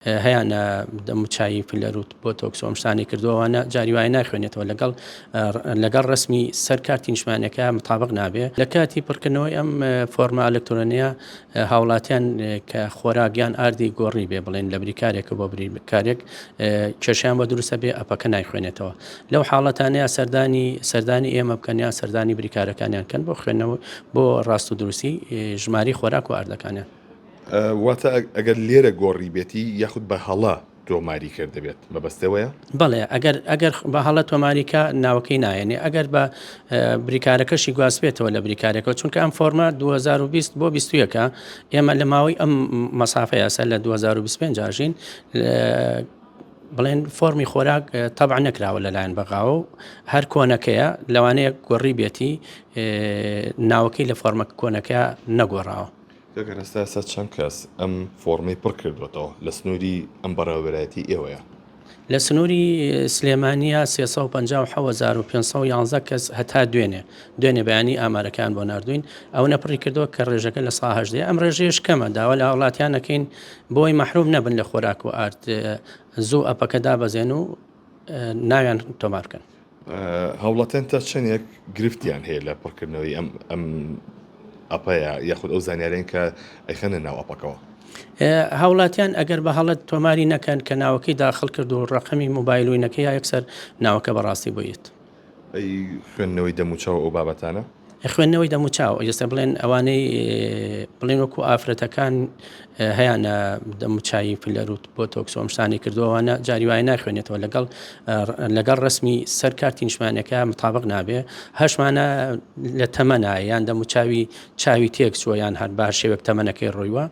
هەیانە دەموچاوی فلەر و بۆتۆکس و ئەم شتانەی کردووە ئەوانە جاری وایە ناخوێنێتەوە لەگەڵ لەگەڵ ڕسمی سەر کارتی نیشتمانەکە مطابق نابێ لە کاتی پڕکردنەوەی ئەم فۆرمە ئەلکترۆنیە هاوڵاتیان کە خۆراک یان ئاردی گۆڕی بێ بڵێن لە بریکارێکە بۆ بریکارێک کێشیان بە دروستە بێ ئەپەکە نایخوێنێتەوە لەو حاڵەتانەیە سەردانی سەردانی ئێمە بکەن یان سەردانی بریکارەکانیان کەن بۆ خوێندنەوە بۆ ڕاست و دروستی ژماری خۆراک و ئاردەکانیان. واتە ئەگەر لێرە گۆڕیبێتی یاخود بە هەڵە تۆماری کردبێت مەبەست ئەوەیە؟ بەڵێ ئەگەر ئەگەر بە هەڵە تۆماری کا ناوەکەی نایەنێ ئەگەر بە بریکارەکەشی گواستبێتەوە لە بریکارێکەوە چونکە ئەم فۆرمە 2020 بۆ 21 ئێمە لە ماوەی ئەم مەسافەیە سەر لە 2025 ئاژین بڵێن فۆرمی خۆراک تەبع نەکراوە لەلایەن بەغاوە و هەر کۆنەکەیە لەوانەیە گۆڕی بێتی ناوەکەی لە فۆرمە کۆنەکە نەگۆڕاوە. کاک ئەرەس تا ئێستا چەند کەس ئەم فۆڕمەی پڕ کردووەتەوە لە سنووری ئەم بەڕێوەبەرایەتی ئێوەیە؟ لە سنووری سلێمانییە 357511 کەس هەتا دوێنێ دوێنێ بەیانی ئامارەکان بۆ ناردوین ئەوەنە پڕی کردووە کە ڕێژەکە لە سا هەژدەیە ئەم ڕێژەیەش کەمە داوا لە هاوڵاتیان ئەکەین بۆی مەحروم نەبن لە خۆراک و ئارد زوو ئەپەکە دابەزێن و ناویان تۆمار بکەن. هاوڵاتیان تا چەندێک گرفتیان هەیە لە پڕکردنەوەی ئەم ئەم ئەپەیە یاخود ئەو زانیارین کە ئەیخەنە ناو ئەپەکەوە؟ هاوڵاتیان ئەگەر بە هەڵە تۆماری نەکەن کە ناوەکەی داخل کرد و ڕقمی موبایل و اینەکەی یا یەکسەر ناوەکە بەڕاستی بۆ یەت. ئەی خوێندنەوەی دەموچاو ئەو بابەتانە؟ خوێندنەوەی دەموچاو ئێستا بڵێن ئەوانەی بڵێن وەکو ئافرەتەکان هەیانە دەموچاوی فلەر و بۆتۆکس و ئەم شتانەی کردووە ئەوانە جاری وایە ناخوێنێتەوە لەگەڵ لەگەڵ ڕسمی سەر کارتی نیشتمانەکە مطابق نابێ هەشمانە لە تەمەنا یان دەموچاوی چاوی تێک چووە یان هەر بە هەر شێوەیەک تەمەنەکەی ڕۆیوە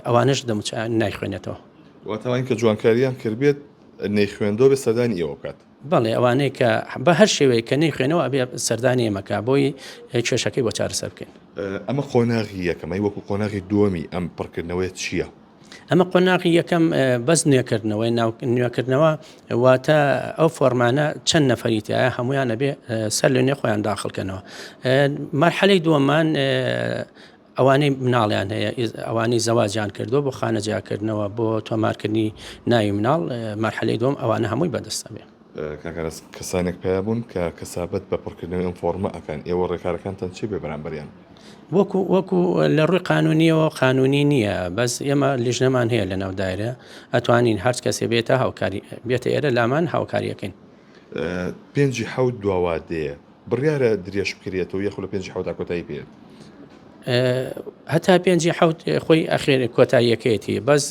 ئەوانەش دەموچا نایخوێنێتەوە. واتە ئەوانەی کە جوانکاریان کردبێت نەیخوێندەوە بێ سەردانی ئێوە بکات. بەڵێ ئەوانەی کە بە هەر شێوەیەک کە نەیخوێنەوە ئەبێ سەردانی ئێمە کا بۆی کێشەکەی بۆ چارەسەر بکەین. ئەمە قۆناغی یەکەمە، وەکو قۆناغی دووەمی ئەم پڕکردنەوەیە چییە؟ ئەمە قۆناغی یەکەم بەس نوێکردنەوەی ناو نوێکردنەوە واتە ئەو فۆرمانە چەند نەفەری تایە هەمویان ئەبێ سەر لە نوێ خۆیان داخڵکەنەوە مەرحەلەی دووەمان ئەوانەی مناڵیان هەیە ئەوانەی زەواجیان کردووە بۆ خانە جیاکردنەوە بۆ تۆمارکردنی ناوی مناڵ مەرحەلەی دووەم ئەوانە هەمووی بەدەستە بێ. کاک ئارەز کەسانێک پەیا بوون کە کەسابەت بە پڕکردنەوەی ئەم فۆڕمە ئەکەن ئێوە ڕێکارەکانتان چی بێ بەرامبەریان؟ وەکو وەکو لە ڕووی قانونیەوە قانونی نییە بەس ئێمە لیژنەمان هەیە لە ناو دایرە ئەتوانین هەرچ کەسێ بێتە هاوکاری بێتە ئێرە لامان هاوکاریەکەین. پێنجی حەوت دواوادەیە بڕیارە درێژ بکرێتەوە یاخود لە پێنجی حەوتا کۆتایی پێ هەتا پێنجی حەوت خۆی ئەخێر کۆتاییەکەیەتی بەس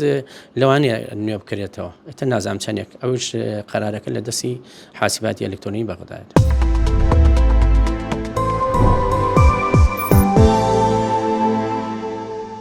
لەوانەیە نوێ بکرێتەوە ئێتە نازانم چەندێک ئەوش قەرارەکە لە دەستی حاسباتی ئەلکترۆنی بەغدایە.